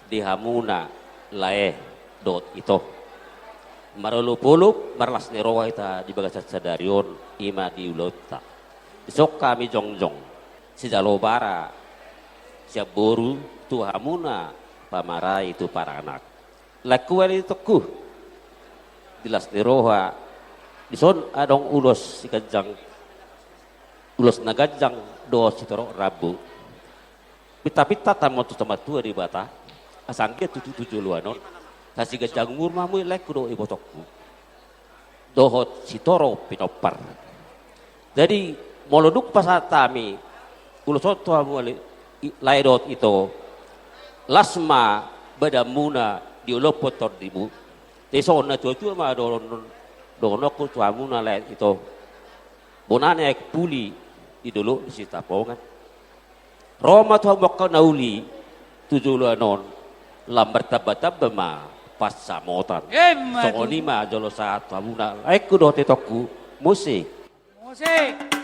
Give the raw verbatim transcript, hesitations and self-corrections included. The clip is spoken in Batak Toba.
di hamuna lae dohot ito. Marolopolop marlas ni roha hita di bagasan sadari on, i ma di ulaonta. Dison hami jongjong, sijalo bara sian boru tu hamuna, pamarai tu paranak. Laengku ale itongku, di las ni roha, dison adong ulos siganjang, ulos na ganjang dohot sitorop rambu. Pintapinta hamu tu Ama Tuhan Debata, asa anggiat tutu tu joloan on, asa siganjang umur ma hamu, laengku dohot ibotongku, dohot sitorop pinompar. Jadi, molo dung pasahat hami ulos on tu hamu ale i-, lae dohot ito, las ma badanmuna di olophon tondimu. Jadi songon na tuatua ma dohonon, dohononku tu hamuna lae ito. Bona ni aek puli di Dolok ni Sitapongan. Ro ma tu hamu angka na uli tu joloan on, lam martambatamba ma pansamotan. Emma tutu. Songon i ma jolo sahat tu hamuna laengku dohot itongku. Musik. Musik.